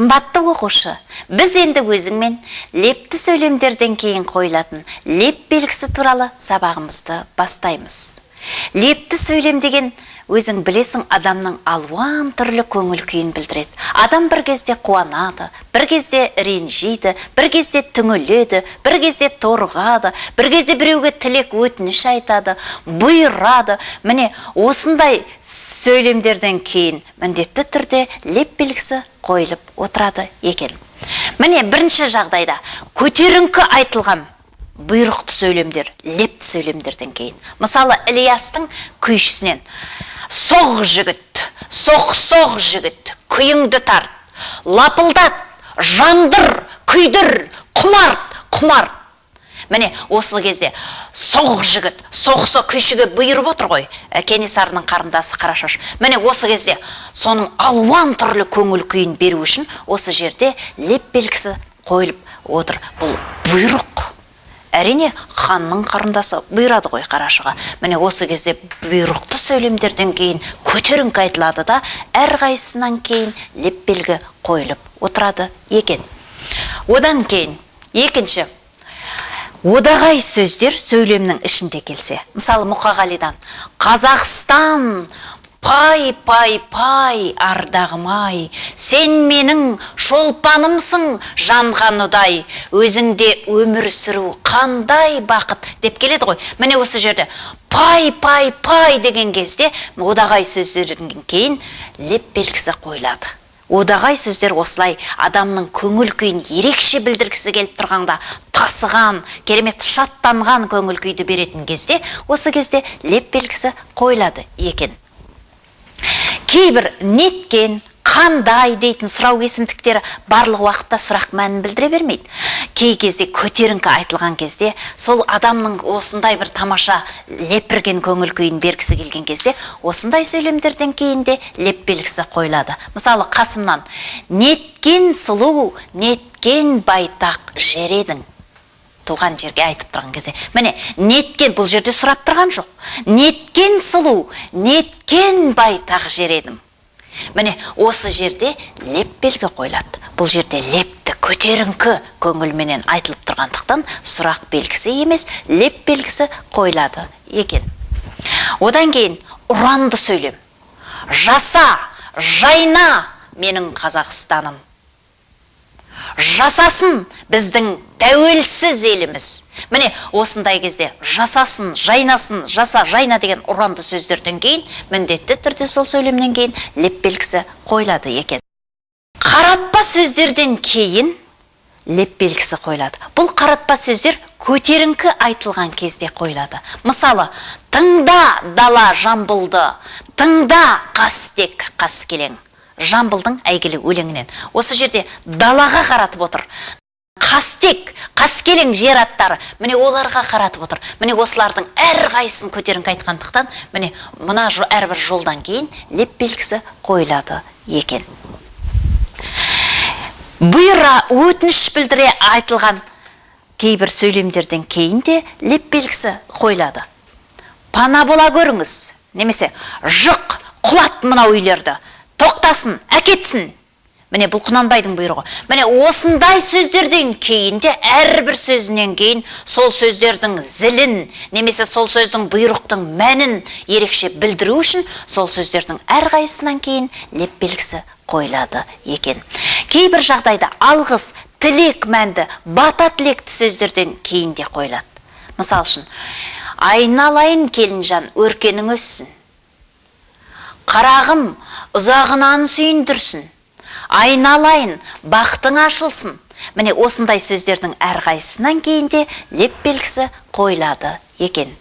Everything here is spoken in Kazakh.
Қымбатты оқушы, біз енді өзіңмен лепті сөйлемдерден кейін қойылатын леп белгісі туралы сабағымызды бастаймыз. Лепті сөйлем деген, өзің білесің, адамның алуан түрлі көңіл күйін білдіреді. Адам бір кезде қуанады, бір кезде ренжиді, бір кезде түңіледі, бір кезде торығады, бір кезде біреуге тілек өтініш айтады, бұйырады. Міне, осындай сөйлемдерден кейін міндетті түрде леп белгісі қойылып отырады екен. Міне, бірінші жағдайда көтеріңкі айтылған бұйрықты сөйлемдер лепті сөйлемдерден кейін. Мысалы, Ілиястың күйшісінен: «Соқ, жігіт, соқ, соқ, жігіт, күйіңді тарт, лапылдат, жандыр, күйдір, құмарт, құмарт». Міне, осы кезде «соқ, жігіт, соқ, соқ» күйшіге бұйырып отыр ғой Кенесарының қарындасы Қарашош. Міне, осы кезде соның алуан түрлі көңіл күйін беру үшін осы жерде леп белгісі қойылып отыр. Бұл бұйрық, әрине, ханның қарындасы бұйырады ғой қарашыға. Міне, осы кезде бұйрықты сөйлемдерден кейін көтеріңкі айтылады да, әрқайсысынан кейін леп белгі қойылып отырады екен. Одан кейін екінші, одағай сөздер сөйлемнің ішінде келсе. Мысалы, Мұқағалидан: «Қазақстан, пай, пай, пай, ардағым ай, сен менің шолпанымсың жанған ұдай, өзіңде өмір сүру қандай бақыт» деп келеді ғой. Міне, осы жерде «пай, пай, пай» деген кезде одағай сөздерден кейін леп белгісі қойылады. Одағай сөздер осылай адамның көңіл күйін ерекше білдіргісі келіп тұрғанда, тасыған, керемет шаттанған көңіл күйді беретін кезде, осы кезде леп белгісі қойылады екен. Кейбір «неткен», «қандай» дейтін сұрау есімдіктері барлық уақытта сұрақ мәнін білдіре бермейді. Кей кезде көтеріңкі айтылған кезде, сол адамның осындай бір тамаша лепірген көңіл күйін бергісі келген кезде, осындай сөйлемдерден кейін де леп белгісі қойылады. Мысалы, Қасымнан: «Неткен сұлу, неткен байтақ жер едің», туған жерге айтып тұрған кезде. Міне, «неткен» бұл жерде сұрап тұрған жоқ. «Неткен сұлу, неткен байтақ жер едім». Міне, осы жерде леп белгі қойылады. Бұл жерде лепті көтеріңкі көңілменен айтылып тұрғандықтан, сұрақ белгісі емес, леп белгісі қойылады екен. Одан кейін ұранды сөйлем: «Жаса, жайна, менің Қазақстаным, жасасын біздің тәуелсіз еліміз». Міне, осындай кезде «жасасын», «жайнасын», «жаса», «жайна» деген ұранды сөздерден кейін міндетті түрде сол сөйлемнен кейін леп белгісі қойылады екен. Қаратпа сөздерден кейін леп белгісі қойылады. Бұл қаратпа сөздер көтеріңкі айтылған кезде қойылады. Мысалы, «Тыңда, дала, Жамбылды, тыңда, қастек, қаскелең», Жамбылдың әйгілі өлеңінен. Осы жерде далаға қаратып отыр, қастек, қаскелең жер аттары, міне, оларға қаратып отыр. Міне, осылардың әрқайсысын көтеріңкі айтқандықтан, міне, мына әрбір жолдан кейін леп белгісі қойылады екен. Бұйыра, өтініш білдіре айтылған кейбір сөйлемдерден кейін де леп белгісі қойылады. «Пана бола көріңіз» немесе «Жық, құлат мынау үйлерді, тоқтасын, әкетсін». Міне, бұл Құнанбайдың бұйрығы. Міне, осындай сөздерден кейін де, әрбір сөзінен кейін сол сөздердің зілін немесе сол сөздің, бұйрықтың мәнін ерекше білдіру үшін сол сөздердің әрқайсысынан кейін леп белгісі қойылады екен. Кейбір жағдайда алғыс, тілек мәнді, бата, тілекті сөздерден кейін де қойылады. Мысал үшін: «Айналайын келінжан, өркенің өссін, қарағым, ұзағынан сүйіндірсін, айналайын, бақтың ашылсын». Міне, осындай сөздердің әрқайсысынан кейін де леп белгісі қойылады екен.